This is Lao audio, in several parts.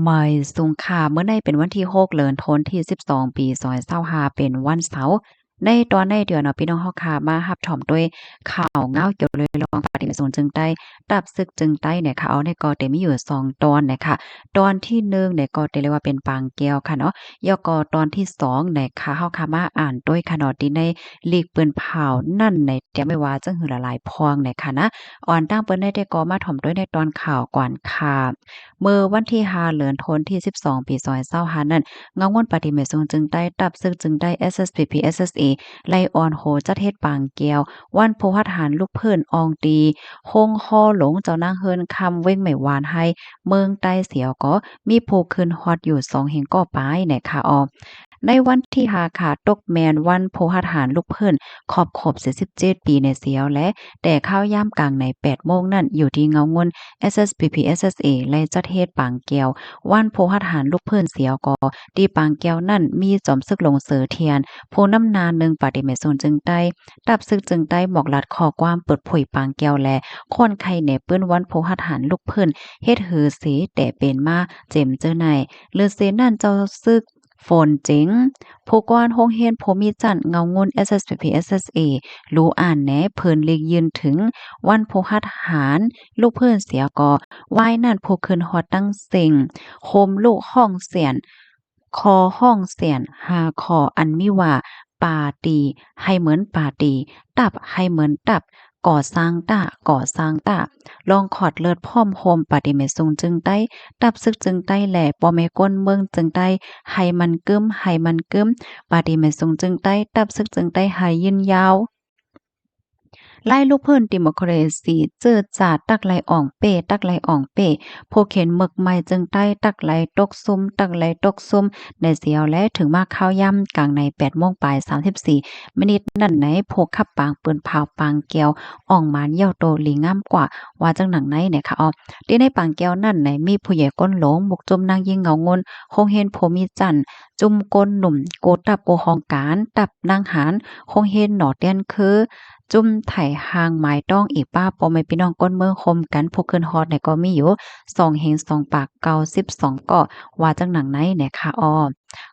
ມາຍສຸງຄ່າ ມື້ໃນເປັນວັນທີຫົກ ເດືອນທັນວາ ປີສອງພັນຊາວຫ້າ ເປັນວັນເສົາ. ໃນຕອນໃນດຽວເນາະ ພີ່ນ້ອງເຮົາຄ່ະ ມາຮັບຖອມດ້ວຍຂ່າວງາວກ່ຽວເລີຍລອງປະຕິເສດສູນຈຶ່ງໃຕ້ ຕັບຊຶກຈຶ່ງໃຕ້ເນຍຄ່ະ. ເອົາ ໃນກໍເຕມີຢູ່ສອງຕອນເນຍຄ່ະ. ຕອນທີໜຶ່ງເນຍກໍເຕເລີຍວ່າເປັນປາງແກ້ວຄ່ະເນາະ. ແລ້ວກໍຕອນທີສອງເນຍຄ່ະ ເຮົາຄ່ະມາອ່ານດ້ວຍຄ່ະເນາະ ທີ່ໃນ ຫຼີກປືນເຜົານັ້ນໃນ ຕຽມໄວ້ວ່າຈັ່ງຫື່ອຫຼາຍໆພອງໃນຂະນະ ອອນຕັ້ງເປີດໃນແຕ່ກໍມາຖ່ອມດ້ວຍໃນຕອນຂ່າວກ່ອນຄ່ະ. ເມື່ອວັນທີຫ້າ ເດືອນທັນວາ ປີສອງພັນຊາວຫ້ານັ້ນ ເງົາງຸ້ນປະຕິເມດສູນຈຶ່ງໃຕ້ ຕັບຊຶກຈຶ່ງໃຕ້ SSPP/SSA ໄລ່ອ່ອນໂຫຈັດເຮັດປາງແກ້ວ ວັນຜູ້ຮັດຫານລຸກຟື້ນ ອອງຕີ ໂຮງຫໍຫຼວງເຈົ້ານາງເຮືອນຄຳ ເວັງໄມ້ຫວານໄຮ ເມືອງໃຕ້ເສຍກໍ ມີຜູ້ຂຶ້ນຮອດຢູ່ສອງແຫ່ງກໍປາຍໃນຂະອອກ ໃນວັນທີຫ້າຄ່ະ ຕົກແມ່ນວັນຜູ້ຮັດຫານລຸກຟື້ນ ຄອບຄົບສີ່ສິບເຈັດປີໃນເສຍແລະ ແຕ່ຄາວຍາມກາງໃນແປດໂມງນັ້ນ ຢູ່ທີ່ເງົາງຸ້ນ SSPP/SSA ໄລ່ຈັດເຮັດປາງແກ້ວ ວັນຜູ້ຮັດຫານລຸກຟື້ນເສຍກໍ ທີ່ປາງແກ້ວນັ້ນ ມີຈອມຊຶກຫຼວງເສີທຽນ ຜູ້ນຳໜ້າໜຶ່ງປະຕິເມດສູນຈຶ່ງໃຕ້ ຕັບຊຶກຈຶ່ງໃຕ້ ມອກລັດຂໍ້ຄວາມເປີດເຜີຍປາງແກ້ວ ແລະ ຄ້ອນໄຂແນວປືນວັນຜູ້ຮັດຫານລຸກຟື້ນ ເຮັດຫືເສແຕ່ເປັນມາ ເຈັມເຈີໃນ ຫຼືເສນັ້ນ ເຈົ້າຊຶກ ໂຟນເຈັງ ຜູ້ກວານໂຮງຮຽນພູມີຈັນເງົາງຸ້ນ SSPP/SSA ຮູ້ອ່ານແນ ເພິ່ນຫຼີກຍື່ນເຖິງວັນຜູ້ຮັດຫານລຸກຟື້ນເສຍກໍ ວາຍນັ້ນຜູ້ຂຶ້ນຮອດຕັ້ງເສັງ ໂຮມລູກຮ້ອງສຽນ ຂໍ້ຮ້ອງສຽນຫ້າຂໍ້ ອັນມີວ່າ ປາຕີ ໃຫ້ເໝິນປາຕີ ຕັບ ໃຫ້ເໝິນຕັບ ກໍ່ສ້າງຕາ ກໍ່ສ້າງຕາ ລອງຂອດເລີດພ້ອມໂຮມປະຕິເມດສູນຈຶ່ງໃຕ້ ຕັບຊຶກຈຶ່ງໃຕ້ ແລະ ພໍ່ແມ່ກົ້ນເມືອງຈຶ່ງໃຕ້ ໃຫ້ມັນກຶ້ມ ໃຫ້ມັນກຶ້ມ ປະຕິເມດສູນຈຶ່ງໃຕ້ ຕັບຊຶກຈຶ່ງໃຕ້ ໃຫ້ຍືນຍາວ ໄລ່ລຸກຟື້ນດີໂມຄຣາຊີ ເຈີຈາດ ຕັກໄລ່ອອງເປ້ ຕັກໄລ່ອອງເປ້ ຜູ້ຂຽນເມືອກໃໝ່ຈຶ່ງໃຕ້ ຕັກໄລ່ຕົກຊຸ່ມ ຕັກໄລ່ຕົກຊຸ່ມ ໃນເສຍແລະ ເຖິງມາຄາວຍາມກາງໃນແປດໂມງປາຍສາມສິບສີ່ ມິນິດນັ້ນໃນ ຜູ້ຂັບປາງປືນເຜົາປາງແກ້ວ ອອກມາຢ້ຽວໂຕລີງາມກວ່າ ວ່າຈັ່ງໜັງໃນເນຍຄ່ະອອກ ທີ່ໃນປາງແກ້ວນັ້ນໃນ ມີຜູ້ໃຫຍ່ກົ້ນຫຼວງ ມຸກຈຸ້ມນາງຍິງເງົາງຸ້ນ ໂຮງຮຽນພູມີຈັນ ຈຸ້ມກົ້ນໜຸ່ມ ກູ່ຕັບ ກູ່ຫ້ອງການ ຕັບນາງຫານ ໂຮງຮຽນໜໍແຕນຄື ຈຸ້ມໄຖຮ່າງໝາຍຕ້ອງ ອີກປະພໍ່ແມ່ພີ່ນ້ອງກົ້ນເມືອງໂຮມກັນ ຜູ້ຂຶ້ນຮອດໃນກໍມີຢູ່ສອງແຫ່ງສອງປາກເກົ້າສິບສອງກໍ ວ່າຈັ່ງໜັງໃນເນຍຄ່ະອອກ.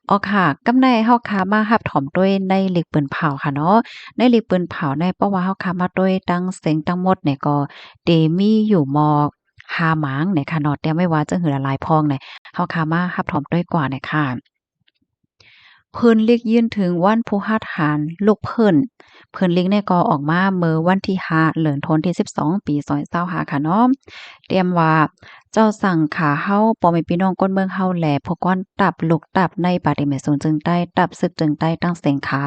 ເອົາຄ່ະ ກັບໃນເຮົາຄ່ະມາຮັບຖອມດ້ວຍໃນຫຼີກປືນເຜົາຄ່ະເນາະ ໃນຫຼີກປືນເຜົາໃນ ເພາະວ່າເຮົາຄ່ະມາດ້ວຍຕັ້ງເສັງທັງໝົດໃນກໍ ເຕມີຢູ່ໝໍກຫ້າໝາງໃນຄ່ະເນາະ ຕຽມໄວ້ວ່າຈັ່ງຫື່ອຫຼາຍໆພອງໃນ ເຮົາຄ່ະມາຮັບຖອມດ້ວຍກວ່າໃນຄ່ະ ເພິ່ນຫຼີກຍື່ນເຖິງວັນຜູ້ຮັດຫານລຸກຟື້ນ ເພິ່ນຫຼີກໃນກໍອອກມາເມື່ອວັນທີຫ້າ ເດືອນທັນວາ ປີສອງພັນຊາວຫ້າຄ່ະເນາະ ຕຽມວ່າ ເຈົ້າສັງຂາເຮົາ ພໍ່ແມ່ພີ່ນ້ອງກົ້ນເມືອງເຮົາ ແລະ ຜູ້ກວານຕັບ ລູກຕັບໃນປະຕິເມດສູນຈຶ່ງໃຕ້ ຕັບຊຶກຈຶ່ງໃຕ້ ຕັ້ງເສັງຂາ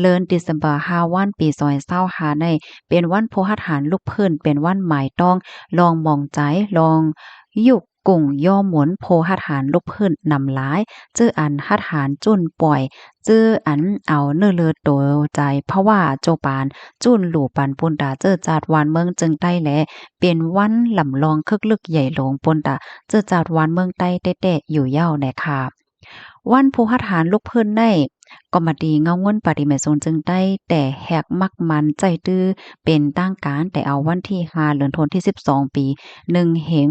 ເດືອນ December ຫ້າວັນ ປີສອງພັນຊາວຫ້າໃນ ເປັນວັນຜູ້ຮັດຫານລຸກຟື້ນ ເປັນວັນໝາຍຕ້ອງ ລອງມອງໃຈ ລອງຍຸກກຸງຍໍໝູນ ຜູ້ຮັດຫານລຸກຟື້ນນຳຫຼາຍ ຈື່ອັນຮັດຫານຈູນປ່ອຍ ຈື່ອັນເອົາເນີເລີໂຕໃຈ ພະວ່າໂຈປານ ຈູນຫຼູ່ປັນປຸນຕາເຈີຈາດວານເມືອງຈຶ່ງໃຕ້ແລ ເປັນວັນລຳລອງເຄິກລຶກໃຫຍ່ຫຼວງປຸນຕາເຈີຈາດວານເມືອງໃຕ້ແຕ່ໆຢູ່ຍາວແນະຄ່ະ. ວັນຜູ້ຮັດຫານລຸກຟື້ນໃນ ກຳມະຕີເງົາງຸ້ນປະຕິເມດສູນຈຶ່ງໃຕ້ ແຕ່ແຮກມັກມັນໃຈຕື້ເປັນທາງການ ແຕ່ເອົາວັນທີຫ້າ ເດືອນທັນວາ ປີໜຶ່ງເຮັງ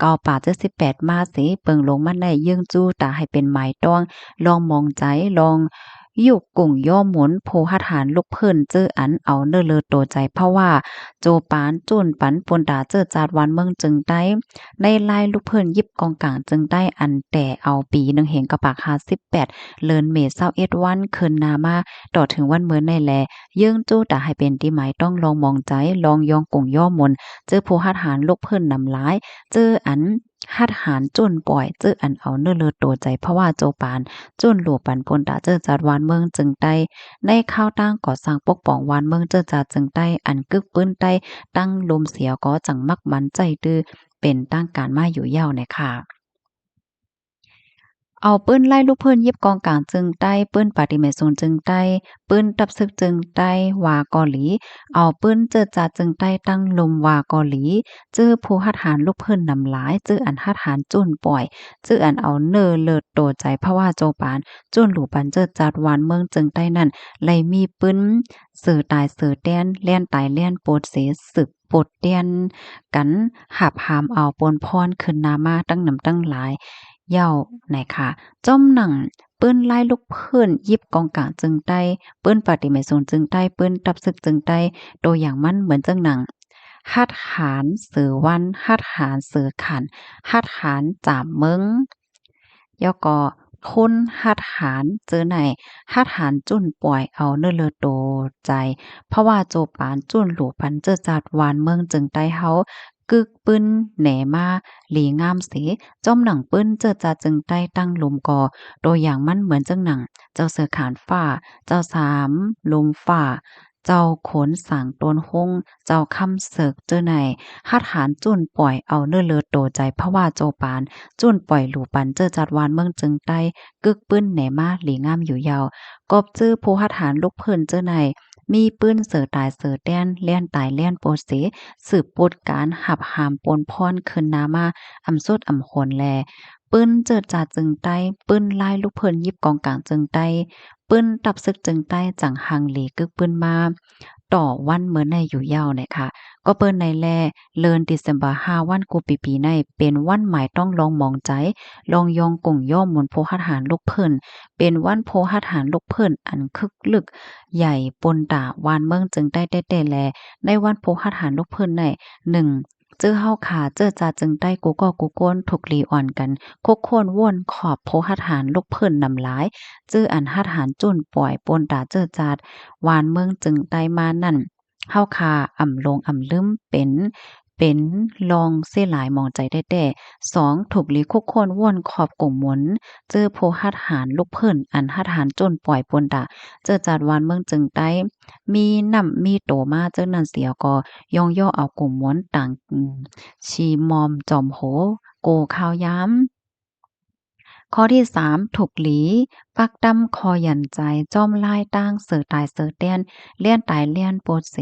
ເກົ້າປາກເຈັດສິບແປດມາເສ ເບິ່ງລົງມາໃນ ຍື່ນຈູຕາໃຫ້ເປັນໝາຍຕ້ອງ ລອງມອງໃຈ ລອງ ຍຸກກຸງຍໍໝູນ ຜູ້ຮັດຫານລຸກຟື້ນ ຈື່ອັນເອົາເນີເລີໂຕໃຈ ພະວ່າໂຈປານ ຈູນປັນປຸນຕາເຈີຈາດວານເມືອງຈຶ່ງໃຕ້ ໃນລາຍລຸກຟື້ນຍິບກອງກາງຈຶ່ງໃຕ້ ອັນແຕ່ເອົາປີໜຶ່ງເຮັງເກົ້າປາກຫ້າສິບແປດ ເດືອນເມ ຊາວເອັດວັນ ຄືນໜ້າມາ ຕໍ່ເຖິງວັນເມີໃນແລ ຍື່ນຈູຕາໃຫ້ເປັນທີ່ໝາຍຕ້ອງ ລອງມອງໃຈ ລອງຍ້ອງກຸງຍໍໝູນ ຈື່ຜູ້ຮັດຫານລຸກຟື້ນນຳຫຼາຍ ຈື່ອັນ ຫັດຫານຈູນປ່ອຍ ຈື່ອັນເອົາເນີເລີໂຕໃຈ ພະວ່າໂຈປານ ຈູນຫຼູ່ປັນປຸນຕາເຈີຈາດວານເມືອງຈຶ່ງໃຕ້ ໃນຄາວຕັ້ງກໍ່ສ້າງປົກປ້ອງວານເມືອງເຈີຈາດຈຶ່ງໃຕ້ ອັນກຶກປືນໃຕ້ຕັ້ງລຸ່ມເສຍກໍຈັ່ງມັກມັນໃຈຕື້ເປັນທາງການມາຢູ່ຍາວແນະຄ່ະ. ເອົາປືນໄລ່ລຸກຟື້ນຍິບກອງກາງຈຶ່ງໃຕ້ ປືນປະຕິເມດສູນຈຶ່ງໃຕ້ ປືນຕັບຊຶກຈຶ່ງໃຕ້ວ່າກໍດີ ເອົາປືນເຈີຈາດຈຶ່ງໃຕ້ຕັ້ງລຸ່ມວ່າກໍດີ ຈື່ຜູ້ຮັດຫານລຸກຟື້ນນຳຫຼາຍ ຈື່ອັນຫັດຫານຈູນປ່ອຍ ຈື່ອັນເອົາເນີເລີໂຕໃຈ ພະວ່າໂຈປານ ຈູນຫຼູ່ປັນເຈີຈາດວານເມືອງຈຶ່ງໃຕ້ນັ້ນ ໄລ່ມີປືນເສືອຕາຍເສືອແຕນ ແລ່ນຕາຍແລ່ນໂປດເສ ສືບໂປດແຕນກັນ ຫາບຫາມເອົາປົນພອນ ຄືນໜ້າມາຕັ້ງນຳຕັ້ງຫຼາຍ ເຍົານະຄະ. ຈ້ອມໜັງ ປືນລາຍລູກພື້ນ ຢິບກອງກາງເຈີງໃຕ້, ປືນປາຕີແມສູງເຈີງໃຕ້, ປືນຕັບຊຶກເຈີງໃຕ້, ໂຕຢ່າງມັນເໝືອນເຈີງໜັງ ຫັດຫານເສືອວັນ, ຫັດຫານເສືອຂັນ, ຫັດຫານຈາມເມືອງ, ແລ້ວກໍທຸນຫັດຫານເຈີໃນ, ຫັດຫານຈູນປ່ອຍເອົາເນື້ອເລີໂຕໃຈ ພະວ່າໂຈປານຈູນຫຼູປັນເຈີຈາດວານເມືອງເຈີງໃຕ້ເຮົາ ກຶກປືນແໜມາ ຫຼີງາມເສ, ຈ້ອມໜັງປືນເຈີຈາດເຈີງໃຕ້ຕັ້ງລຸມກໍ ໂຕຢ່າງມັນເໝືອນເຈີງໜັງ ເຈົ້າເສືອຂານຟ້າ, ເຈົ້າສາມລຸມຟ້າ, ເຈົ້າຂົນສາງໂຕນຮຸ່ງ, ເຈົ້າຄຳເສິກເຈີໃນ, ຫັດຫານຈູນປ່ອຍເອົາເນື້ອເລີໂຕໃຈ ພະວ່າໂຈປານຈູນປ່ອຍຫຼູປັນເຈີຈາດວານເມືອງເຈີງໃຕ້ ກຶກປືນແໜມາ ຫຼີງາມຢູ່ເຍົາ. ກອບຈື່ຜູ້ຫັດຫານລູກພື້ນເຈີໃນ ມີປືນເສືອຕາຍເສືອແຕນ ແລ່ນຕາຍແລ່ນໂປເສ ສືບປຸດການຮັບຫາມປົນພອນຄືນນາມາ ອຳສຸດອຳຂົນແລ ປືນເຈີຈາດເຈີງໃຕ້, ປືນລາຍລູກພື້ນຢິບກອງກາງເຈີງໃຕ້, ປືນຕັບຊຶກເຈີງໃຕ້ ຈັ່ງຮັ່ງຫຼີກຶກປືນມາ ຕໍ່ວັນເໝີໃນຢູ່ເຍົານະຄະ. ກໍເປີໃນແລ ເດືອນ December ຫ້າວັນ ກູປີປີໃນ ເປັນວັນໝາຍຕ້ອງລອງໝອງໃຈ ລອງຢອງກົງຍໍໝູນຜູ້ຫັດຫານລູກພື້ນ, ເປັນວັນຜູ້ຫັດຫານລູກພື້ນອັນຄຶກລຶກໃຫຍ່ປົນຕາວານເມືອງເຈີງໃຕ້ແທ້ໆແລ. ໃນວັນຜູ້ຫັດຫານລູກພື້ນໃນ ໜຶ່ງ ຈື່ເຮົາຂາເຈີຈາດເຈີງໃຕ້ ກູ່ກໍ້ກູ່ກົ້ນ ທຸກຫຼີອ່ອນກັນ ຄຸກໂຄ່ນວົນຂອບຜູ້ຫັດຫານລູກພື້ນນຳຫຼາຍ ຈື່ອັນຫັດຫານຈູນປ່ອຍປົນຕາເຈີຈາດວານເມືອງເຈີງໃຕ້ມານັ້ນ ເຮົາຂາອຳຫຼົງອຳລືມເປັນ ເປັນລອງເສຍຫຼາຍໝອງໃຈແທ້ໆ. ສອງ ທຸກຫຼີຄຸກໂຄ່ນວົນຂອບກົງໝູນ ຈື່ຜູ້ຫັດຫານລູກພື້ນ ອັນຫັດຫານຈູນປ່ອຍປົນຕາເຈີຈາດວານເມືອງເຈີງໃຕ້ ມີນ້ຳມີໂຕມາເຈີນັ້ນເສຍກໍ ຍ້ອງຍໍເອົາກົງໝູນຕ່າງ ຊີມອມຈອມໂຫ ໂກຄາວຍາມ. ຂໍ້ທີສາມ ທຸກຫຼີ ປັກຕຳຄໍຢັນໃຈ ຈອມລາຍຕ່າງເສືອຕາຍເສືອແຕນ ແລ່ນຕາຍແລ່ນໂປດເສ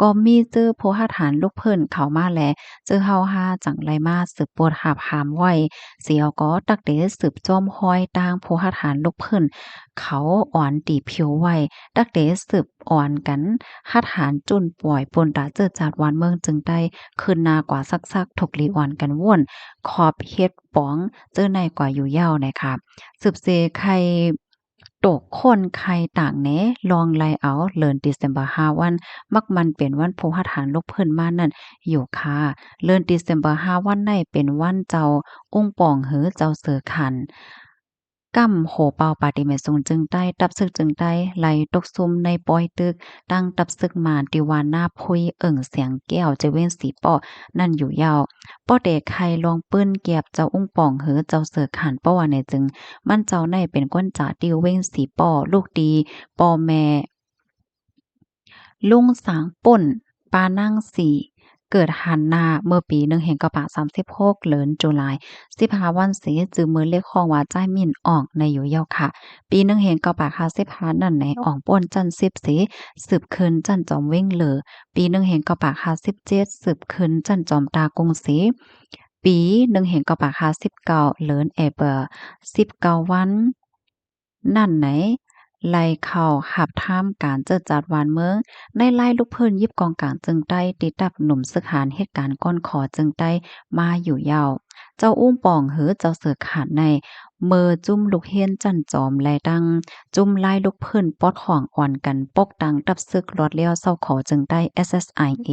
ກໍມີຈື່ຜູ້ຫັດຫານລູກພື້ນເຂົ້າມາແລ ຈື່ເຮົາຫາຈັ່ງໄດ້ມາສືບປົດຫາບຫາມໄວ້ ເສຍກໍຕັກເຕສືບຈອມຮອຍຕ່າງຜູ້ຫັດຫານລູກພື້ນ ເຂົາອ່ອນຕີຜິວໄວ້ ຕັກເຕສືບອ່ອນກັນ ຫັດຫານຈູນປ່ອຍປົນຕາເຈີຈາດວານເມືອງເຈີງໃຕ້ ຄືນນາກວ່າຊັກໆ ທຸກຫຼີອ່ອນກັນວົນ ຂອບເຮັດ ປອງ ເຈີໃນກວ່າຢູ່ເຍົານະຄະ. ສືບເສໄຂ່ຕົກໂຄ່ນໄຂ່ຕ່າງແນ ລອງໄລ່ເອົາເດືອນ December ຫ້າວັນ ມັກມັນເປັນວັນຜູ້ຫັດຫານລູກພື້ນມານັ້ນຢູ່ຄະ. ເດືອນ December ຫ້າວັນໃນເປັນວັນເຈົ້າອຸ້ງປ່ອງ ຫຼື ເຈົ້າເສືອຂັນ ກຳໂຫເປົ່າປາຕີແມສູງເຈີງໃຕ້ ຕັບຊຶກເຈີງໃຕ້ ໄລ່ຕົກຊຸ່ມໃນປ່ອຍຕຶກ ຕັ້ງຕັບຊຶກມານ ທີ່ວ່ານາພຸຍ ເອີ່ງສຽງແກ້ວ ຈະເວັນສີປໍ້ ນັ້ນຢູ່ເຍົາ. ປໍແຕ່ໄຂ່ລອງປືນແກບເຈົ້າອຸ້ງປ່ອງ ຫຼື ເຈົ້າເສືອຂັນ ເພາະວ່າໃນຈຶ່ງ ມັນເຈົ້າໃນເປັນກົ້ນຈາກຕິວເວັງສີປໍ້ ລູກຕີພໍ່ແມ່ລຸງສາງປຸ້ນ ປານາງສີ ເກີດຫັນນາ ເມື່ອປີໜຶ່ງເຮງເກົ້າປາກສາມສິບຫົກ ເດືອນຈຸລາຍ ສິບຫ້າວັນເສ ຈື່ມືລຽກຮ້ອງວ່າ ຈ້າຍໝິ້ນອອງ ໃນຢູ່ເຍົາຄະ. ປີໜຶ່ງເຮງເກົ້າປາກຫ້າສິບຫ້ານັ້ນໃນ ອອງປົ້ນຊັ້ນສິບເສ ສືບຂຶ້ນຊັ້ນຈອມເວັງເລີ ປີໜຶ່ງເຮງເກົ້າປາກຫ້າສິບເຈັດ ສືບຂຶ້ນຊັ້ນຈອມຕາກຸງເສ ປີໜຶ່ງເຮງເກົ້າປາກຫ້າສິບເກົ້າ ເດືອນເອເປີ ສິບເກົ້າວັນ ນັ້ນໃນ ໄລ່ເຂົ້າຮັບທາມການເຈີຈັດວານເມືອງ ໃນລາຍລູກພື້ນຢິບກອງກາງເຈີງໃຕ້ ຕິດຕັບໜຸ່ມຊຶກຫານເຮັດການກ້ອນຂໍເຈີງໃຕ້ມາຢູ່ເຍົາ. ເຈົ້າອຸ້ງປ່ອງ ຫຼື ເຈົ້າເສືອຂານໃນ ເມີຈຸ້ມລູກເຮນຈັ່ນຈອມ ແລະ ຕັ້ງຈຸ້ມລາຍລູກພື້ນປອດຫ້ອງ ອ່ອນກັນປົກຕັ້ງຕັບຊຶກລອດລ້ຽວເຊົາຂໍເຈີງໃຕ້ ເອສເອສໄອເອ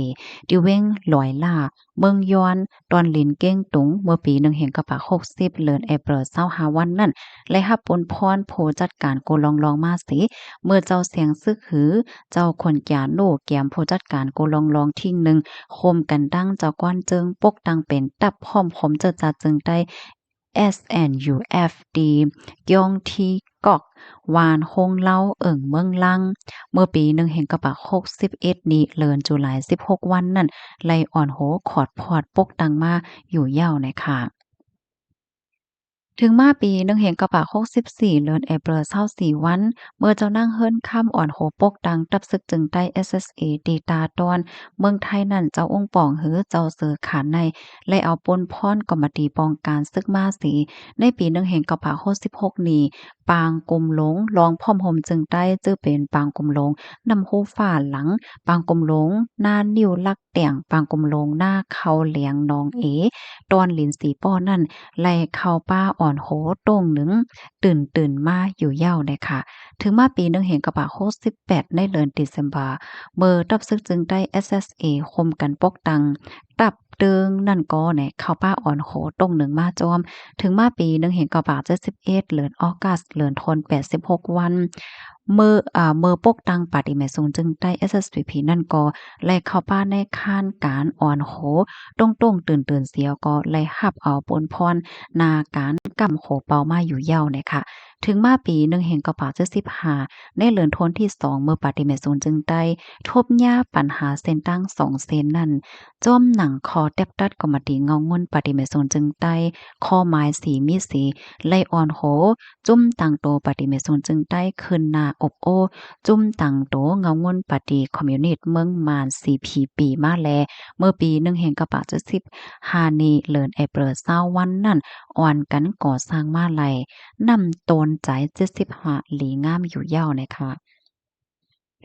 ທີ່ເວັງລອຍຫຼ້າ ເມືອງຢອນ ຕອນລິນເກ້ງຕຸງ ເມື່ອປີໜຶ່ງເຮງເກົ້າປາກຫົກສິບ ເດືອນເອເປີ ຊາວຫ້າວັນນັ້ນ ໄດ້ຮັບປົນພອນຜູ້ຈັດການໂກລອງລອງມາເສ ເມື່ອເຈົ້າແສງຊຶກ ຫຼື ເຈົ້າຂົນຈານູ ແກມຜູ້ຈັດການໂກລອງລອງທີໜຶ່ງ ໂຮມກັນຕັ້ງເຈົ້າກວນເຈີງ ປົກຕັ້ງເປັນຕັບພ້ອມໂຮມເຈີຈັດເຈີງໃຕ້ ເອສເອັນຢູເອັຟ ທີ່ ກຽງທີກອກ ວານໂຮງເລົາ ເອີ່ງເມືອງລັງ ເມື່ອປີໜຶ່ງເຮງເກົ້າປາກຫົກສິບເອັດນີ້ ເດືອນຈຸລາຍ ສິບຫົກວັນນັ້ນ ໄດ້ອ່ອນໂຫຂອດພອດປົກຕັ້ງມາຢູ່ເຍົານະຄະ. ເຖິງມາປີໜຶ່ງເຮງເກົ້າປາກຫົກສິບສີ່ ເດືອນເອເປີ ຊາວສີ່ວັນ ເມື່ອເຈົ້ານາງເຮືອນຄຳ ອ່ອນໂຫປົກຕັ້ງຕັບຊຶກເຈີງໃຕ້ ເອສເອສເອ ທີ່ຕາຕອນເມືອງໄທນັ້ນ ເຈົ້າອຸ້ງປ່ອງ ຫຼື ເຈົ້າເສືອຂານໃນ ໄດ້ເອົາປົນພອນກໍມາຕີປ້ອງກັນຊຶກມາເສ ໃນປີໜຶ່ງເຮງເກົ້າປາກຫົກສິບຫົກນີ້ ປາງກຸມຫຼົງ ລອງພ້ອມໂຮມເຊິ່ງໃຕ້ ຈື່ເປັນປາງກຸມຫຼົງ ນ້ຳຮູຟ້າຫຼັງ, ປາງກຸມຫຼົງ ນານິ້ວລັກແຕ່ງ, ປາງກຸມຫຼົງ ນາເຂົ້າແຫຼງໜອງເອ ຕອນລິນສີປ້ອນນັ້ນ ໄລ່ເຂົ້າປ່າອ່ອນໂຫຕົງໜຶ່ງ ຕື່ນໆມາຢູ່ຍາວແນະຄະ. ເຖິງມາປີໜຶ່ງເຫງເກົ້າປາກຫົກສິບແປດ ໃນເດືອນ December ເມື່ອຕັບຊຶກເຊິ່ງໃຕ້ SSA ໂຮມກັນປົກຕັ້ງ ຕັບເຕີງນັ້ນກໍແນະ ເຂົ້າປ່າອ່ອນໂຫຕົງໜຶ່ງມາຈອມ. ເຖິງມາປີໜຶ່ງເຫງເກົ້າປາກເຈັດສິບເອັດ ເດືອນ August ເລີນທົນ ແປດສິບຫົກວັນ ເມື່ອ ອາ ເມື່ອປົກຕັ້ງປາຕີແມ່ສູນເຊິ່ງໃຕ້ SSPP ນັ້ນກໍ ໄລ່ເຂົ້າປ່າໃນຂັ້ນການອ່ອນໂຫຕົງໆຕື່ນໆ ສຽວກໍໄລ່ຮັບເອົາປຸນພອນ ນາການກຳໂຫເປົ່າມາຢູ່ຍາວແນະຄະ. ເຖິງມາປີໜຶ່ງເຫງເກົ້າປາກເຈັດສິບຫ້າ ໃນເດືອນທົນທີສອງ ເມື່ອປາຕີແມ່ສູນເຊິ່ງໃຕ້ ທົບຍາປັນຫາເສັ້ນທາງສອງເສັ້ນນັ້ນ ຈອມໜັງຂໍ້ແຕັບຕັດກຳມະຕິເງົາງຸ່ນປາຕີແມ່ສູນເຊິ່ງໃຕ້ ຂໍ້ໝາຍສີ່ມີສີ່ ໄລ່ອ່ອນໂຫ ຈຸ້ມຕັ້ງໂຕປາຕີແມ່ສູນເຊິ່ງໃຕ້ ຄືນໜ້າອົບໂອ້ ຈຸ້ມຕັ້ງໂຕເງົາງຸ່ນປາຕີຄອມມິວນິດເມືອງມານ CPB ມາແລ ເມື່ອປີໜຶ່ງເຫງເກົ້າປາກເຈັດສິບຫ້ານີ້ ເດືອນເອເປີຊາວວັນນັ້ນ ອ່ອນກັນກໍ່ສ້າງມາໄລ່ ນ້ຳໂຕນໃຈເຈັດສິບຫ້າ ຫຼີງາມຢູ່ຍາວແນະຄະ.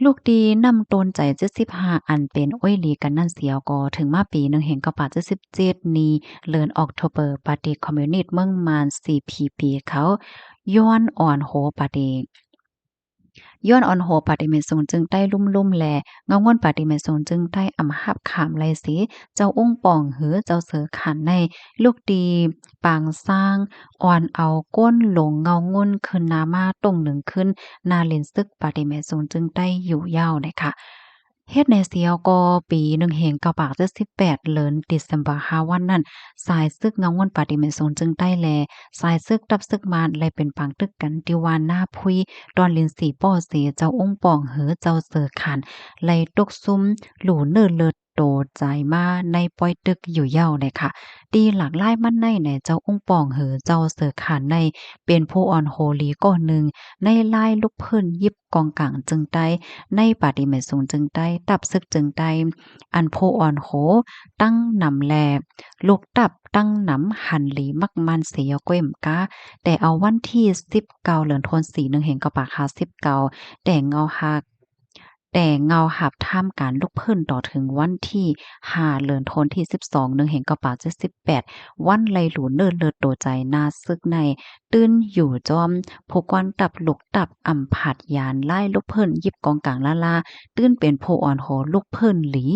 ລູກຕີນ້ຳໂຕນໃຈເຈັດສິບຫ້າ ອັນເປັນໂອ້ຍຫຼີກັນນັ້ນສຽວກໍ ເຖິງມາປີໜຶ່ງເຫງເກົ້າປາກເຈັດສິບເຈັດນີ້ ເດືອນ October ປາຕີຄອມມິວນິດເມືອງມານ CPB ເຂົາຍ້ອນອ່ອນໂຫປາຕີ ຍ້ອນອ່ອນໂຫປາຕີແມ່ສູນເຊິ່ງໃຕ້ລຸ່ມໆ ແລະ ເງົາງຸ່ນປາຕີແມ່ສູນເຊິ່ງໃຕ້ອຳຮັບຂາມໄລ່ເສ ເຈົ້າອຸ້ງປ່ອງ ຫຼື ເຈົ້າເສີຂານໃນ ລູກຕີປາງຊ້າງ ອ່ອນເອົາກົ້ນຫຼົງເງົາງຸ່ນຄືນນາມາຕົງໜຶ່ງຄືນ ນາເຫຼັນຊຶກປາຕີແມ່ສູນເຊິ່ງໃຕ້ຢູ່ຍາວແນະຄະ. ເຮັດແນວສຽວກໍປີໜຶ່ງເຫງເກົ້າປາກເຈັດສິບແປດ ເດືອນ December ຫ້າວັນນັ້ນ ສາຍຊຶກເງົາງຸ່ນປາຕີແມ່ສູນເຊິ່ງໃຕ້ ແລະ ສາຍຊຶກຕັບຊຶກມານ ໄລ່ເປັນປາງຕຶກກັນ ທີ່ວ່ານາພຸຍ ຕອນລິນສີປ້ອເສ ເຈົ້າອຸ້ງປ່ອງ ຫຼື ເຈົ້າເສີຂານ ໄລ່ຕົກຊຸມ ຫຼູເນີເລີດໂຕໃຈມາໃນປ້ອຍຕຶກຢູ່ຍາວແນະຄະ. ທີ່ຫຼາກຫຼາຍມັນໃນ ໃນເຈົ້າອຸ້ງປ່ອງ ຫຼື ເຈົ້າເສີຂານໃນ ເປັນຜູ້ອ່ອນໂຫຫຼີກ້ອນໜຶ່ງ ໃນລາຍລູກພື້ນຢິບກອງກາງເຊິ່ງໃຕ້ ໃນປາຕີແມ່ສູນເຊິ່ງໃຕ້ ຕັບຊຶກເຊິ່ງໃຕ້ ອັນຜູ້ອ່ອນໂຫຕັ້ງນຳ ແລະ ລູກຕັບຕັ້ງນຳ ຫັນຫຼີມັກໝັ້ນເສຍກ້ວຍມະກາ ແຕ່ເອົາວັນທີສິບເກົ້າ ເດືອນທະນວາ ໜຶ່ງເຫງເກົ້າປາກຫ້າສິບເກົ້າ ແຕ່ເງົາຮັກ ແຕ່ເງົາຮັບທາມການລູກພື້ນຕໍ່ເຖິງວັນທີຫ້າ ເດືອນທະນວາ ສິບສອງ ໜຶ່ງເຫງເກົ້າປາກເຈັດສິບແປດ ວັນໄລ່ຫຼູເນີເລີດໂຕໃຈນາຊຶກໃນ ຕື່ນຢູ່ຈອມຜູ້ກວນຕັບ ລູກຕັບອຳຜາດຍານ ລາຍລູກພື້ນຢິບກອງກາງລ້າໆ ຕື່ນເປັນຜູ້ອ່ອນໂຫລູກພື້ນຫຼີ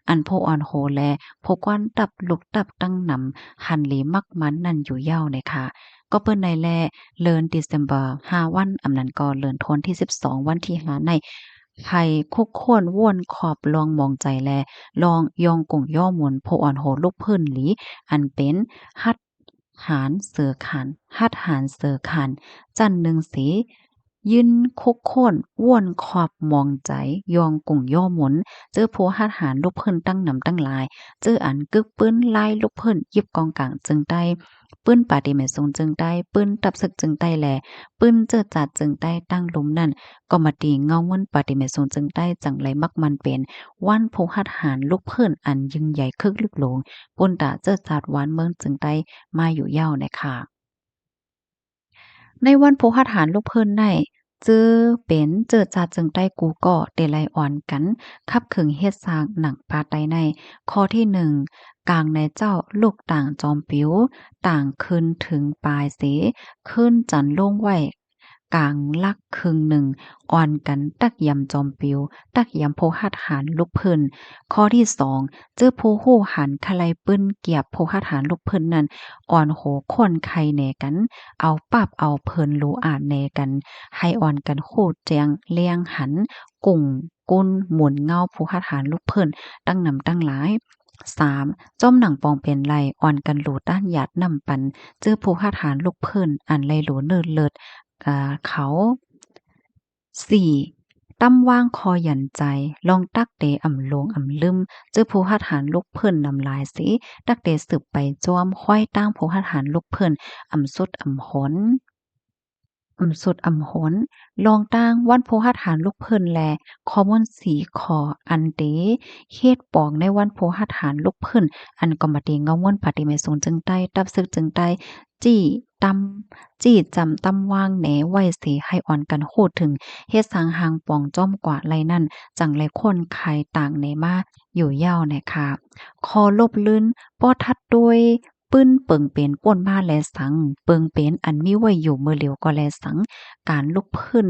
ອັນຜູ້ອ່ອນໂຫ ແລະ ຜູ້ກວນຕັບ ລູກຕັບຕັ້ງນຳ ຫັນຫຼີມັກໝັ້ນນັ້ນຢູ່ຍາວແນະຄະ. ກໍເປີດໃນແລະ ເດືອນ December ຫ້າວັນ ອຳນັ້ນກໍເດືອນທະນວາ ສິບສອງ ວັນທີຫ້າໃນ ໃຫ້ຄຸກຄົ້ນວົນຄອບລອງມອງໃຈ ແລະ ລອງຢ່ອງກຸງຍໍໝູນ ຜູ້ອ່ອນໂຫລູກພື້ນຫຼີ ອັນເປັນ ຫັດຫານເສີຂານ ຫັດຫານເສີຂານ ຊັ້ນໜຶ່ງເສ ຢືນຄຸກຄົ້ນ ວົນຄອບມອງໃຈ ຢ່ອງກຸງຍໍໝູນ ເຈີຜູ້ຫັດຫານລູກພື້ນຕັ້ງນຳຕັ້ງຫຼາຍ ເຈີອັນກຶກປືນລາຍລູກພື້ນຢິບກອງກາງເຊິ່ງໃຕ້ ປືນປາຕີແມ່ສູນເຊິ່ງໃຕ້ ປືນຕັບຊຶກເຊິ່ງໃຕ້ ແລະ ປືນເຈີຈາດເຊິ່ງໃຕ້ຕັ້ງລຸ່ມນັ້ນ ກໍມາຕີເງົາງຸ່ນປາຕີແມ່ສູນເຊິ່ງໃຕ້ ຈັ່ງໄດ້ມັກໝັ້ນເປັນວັນຜູ້ຫັດຫານລູກພື້ນອັນຍິ່ງໃຫຍ່ຄຶກລຶກຫຼວງ ປຸນຕາເຈີຈາດວານເມືອງເຊິ່ງໃຕ້ມາຢູ່ຍາວແນະຄະ. ໃນວັນຜູ້ຫັດຫານລູກພື້ນໃນ ເຈີເປັນເຈີຈາດເຊິ່ງໃຕ້ກູ່ກໍ ເຕໄລອ່ອນກັນ ຂັບເຄື່ອງເຮັດສ້າງໜັງປາໄຕໃນ ຂໍ້ທີໜຶ່ງ ກາງໃນເຈົ້າ ລຸກຕ່າງຈອມປິວ ຕ່າງຄືນເຖິງປາຍເສ ຄືນຈັນລົງໄວ້ ກາງຫຼັກເຄິ່ງໜຶ່ງ ອ່ອນກັນຕັກຢຳຈອມປິວ ຕັກຢຳຜູ້ຫັດຫານລູກພື້ນ. ຂໍ້ທີສອງ ເຈີຜູ້ຮູ້ຫັນຄະໄລປືນກຽບຜູ້ຫັດຫານລູກພື້ນນັ້ນ ອ່ອນໂຫໂຄ່ນໄຄແນກັນ ເອົາປາບເອົາເພີນຫຼູອາແນກັນ ໃຫ້ອ່ອນກັນຮູ້ແຈ້ງແລງຫັນ ກຸງກຸນໝູນເງົາຜູ້ຫັດຫານລູກພື້ນຕັ້ງນຳຕັ້ງຫຼາຍ. ສາມ ຈອມໜັງປອງເປັນໄລ ອ່ອນກັນຫຼູຕ້ານຢາດນ້ຳປັນ ເຈີຜູ້ຫັດຫານລູກພື້ນ ອັນໄລຫຼູເນີດເລີດ ອາ ເຂົາ. ສີ່ ຕຳວາງຄໍຢັນໃຈ ລອງຕັກເຕອຳຫຼົງອຳລືມ ເຈີຜູ້ຫັດຫານລູກພື້ນນຳຫຼາຍເສ ຕັກເຕສືບໄປຈອມ ຄອຍຕາມຜູ້ຫັດຫານລູກພື້ນອຳສຸດອຳຫົນ. ອຳສຸດອຳຫົນ ລອງຕັ້ງວັນໂພຫັດຫານລຸກຟື້ນ ແລະ ຂໍ້ມູນສີ່ຂໍ້ ອັນເຕເຮັດປອງໃນວັນໂພຫັດຫານລຸກຟື້ນ ອັນກຳມະຕິເງົາງຸ່ນປາຕີແມ່ສົງເຈີງໃຕ້ ຕັບເສິກເຈີງໃຕ້ ຈີ້ຕຳ ຈີ້ຈຳຕຳວາງແນໄວ້ເສ ໃຫ້ອອນກັນຮູ້ເຖິງ ເຮັດສ້າງຮ່າງປອງຈ້ອມກວ່າໄລນັ້ນ ຈັ່ງໄລໂຄ່ນຄາຍຕ່າງແນມາຢູ່ຍາວແນະຄະ. ຂໍ້ລົບລື່ນ ບໍ່ທັດດ້ວຍ ປືນເປິງເປັນປ້ນມາແລສັງ ເປິງເປັນອັນມີໄວ້ຢູ່ມື້ຫຼຽວກໍແລສັງ ການລຸກຟື້ນ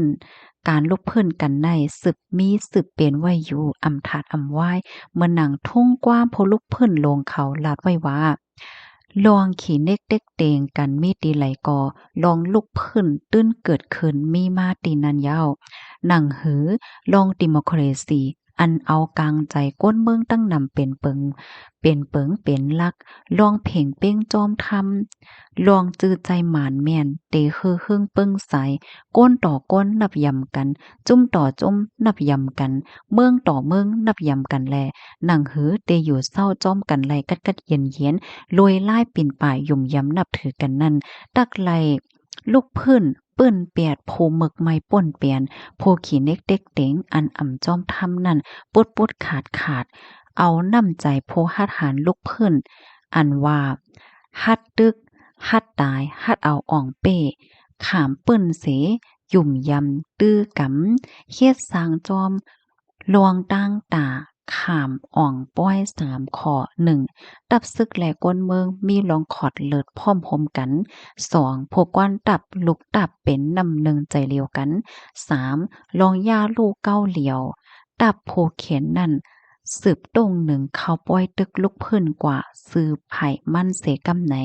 ການລຸກຟື້ນກັນໃນສືບມີສືບເປັນໄວ້ຢູ່ ອຳທາດອຳວາຍ ເໝືອນໜັງທຸງຄວາມຜູ້ລຸກຟື້ນລົງເຂົາລາດໄວ້ວ່າ ລອງຂີ້ເນັກເຕັກເຕງກັນມີຕີໃດກໍ ລອງລຸກຟື້ນຕື່ນເກີດຂຶ້ນມີມາຕີນັ້ນຍາວ. ໜັງຫື ລອງດີໂມຄຣາຊີ ອັນເອົາກາງໃຈກົ້ນເມືອງຕັ້ງນຳເປັນເປິງ ເປັນເປິງເປັນຫຼັກ ລອງເພັງເປ່ງຈອມທຳ ລອງຈື່ໃຈໝານແມ່ນ ເຕເຮີເຮີງເປິງໃສ ກົ້ນຕໍ່ກົ້ນນັບຢຳກັນ ຈຸ້ມຕໍ່ຈຸ້ມນັບຢຳກັນ ເມືອງຕໍ່ເມືອງນັບຢຳກັນແລ ໜັງຫືເຕຢູ່ເຊົາຈ້ອມກັນໄລກັດກັດເຢັນເຢັນ ລວຍລາຍປິ່ນປາຍຫຍຸມຢຳນັບຖືກັນນັ້ນ ຕັກໄລ ລຸກຟື້ນ ເປິ້ນແປດ ຜູ້ເມິກໄມ້ປົ້ນແປນ ຜູ້ຂີ້ເນັກເຕັກເຕັງ ອັນອຳຈອມທຳນັ້ນ ປຸດໆຂາດຂາດ ເອົານ້ຳໃຈໂພຫັດຫານລຸກຟື້ນ ອັນວ່າ ຫັດຕຶກ ຫັດຕາຍ ຫັດເອົາອອງເປ້ ຂາມເປິ້ນເສ ຫຍຸມຢຳຕື້ກຳ ເຮັດສ້າງຈອມ ລວງຕັ້ງຕາ ຂາມອອງປ້ອຍສາມຂໍ້ ໜຶ່ງ ຕັບເສິກ ແລະ ກົ້ນເມືອງມີລອງຂອດເລີດພ້ອມໂຮມກັນ, ສອງ ຜູ້ກວນຕັບ ລູກຕັບເປັນນ້ຳໜຶ່ງໃຈລຽວກັນ, ສາມ ລອງຢ່າລູກເກົ້າຫຼຽວ ຕັບຜູ້ຂຽນນັ້ນ ສືບຕົງໜຶ່ງເຂົ້າປ້ອຍຕຶກລຸກຟື້ນກວ່າ ຊື່ໃຜມັນເສກຳໃນ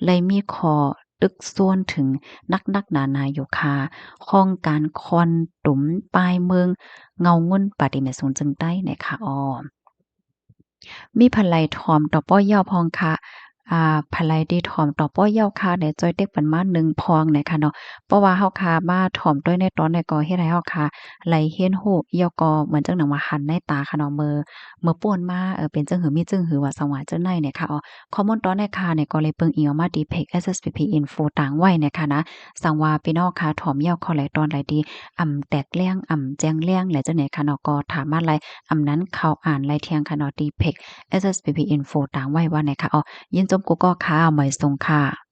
ໄລມີຂໍ້ ຕຶກຊວນເຖິງໜັກໆໜາໆຢູ່ຄ່າ ຫ້ອງການຄອນຕຸມປາຍເມືອງ ເງົາງຸ່ນປາຕີແມ່ສົງເຈີງໃຕ້ແນ່ຄ່າອໍ. ມີໃຜລະຖອມຕໍ່ປ້ອຍເຍົາພອງຄ່ະ? ອາ ໃຜລະທີ່ຖອມຕໍ່ປ້ອຍເຍົາຄ່າແນ່ ຊ່ອຍເຕັກປັນມາໜຶ່ງພອງແນ່ຄ່ະເນາະ ເພາະວ່າເຮົາຄ່ະມາຖອມດ້ວຍໃນຕອນນີ້ກໍເຮັດໃຫ້ເຮົາຄ່ະໄລຮຽນຮູ້ ແລ້ວກໍເໝືອນຈັ່ງໜັງວ່າຫັນໃນຕາຄ່ະເນາະ ເມື່ອ ເມື່ອປ່ນມາ ເອີ ເປັນຈັ່ງຫື ມີຈຶ່ງຫື ວ່າສັງຫວາຈັ່ງໃດແນ່ຄ່ະອໍ. ຂໍ້ມູນຕອນໃນຄ່ານີ້ກໍເລີຍເບິ່ງອີງອອກມາທີ່ເພຈ ເອສເອສພີພີ ອິນໂຟ ຕາງໄວ້ແນ່ຄ່ະນະ. ສັງວ່າພີ່ນ້ອງຄ່ະຖອມແລ້ວຂໍ້ໃດຕອນໃດທີ່ອຳແຕກແລ້ງ ອຳແຈ້ງແລ້ງແຫຼະຈັ່ງໃດຄ່ະເນາະ ກໍຖາມມາໄດ້ ອຳນັ້ນເຂົ້າອ່ານໄດ້ທຽງຄ່ະເນາະ ທີ່ເພຈ ເອສເອສພີພີ ອິນໂຟ ຕາງໄວ້ວ່າແນ່ຄ່ະອໍ. ຍິນຊົມກູ່ກໍຄ່ະ ມາຍຊົງຄ່ະ.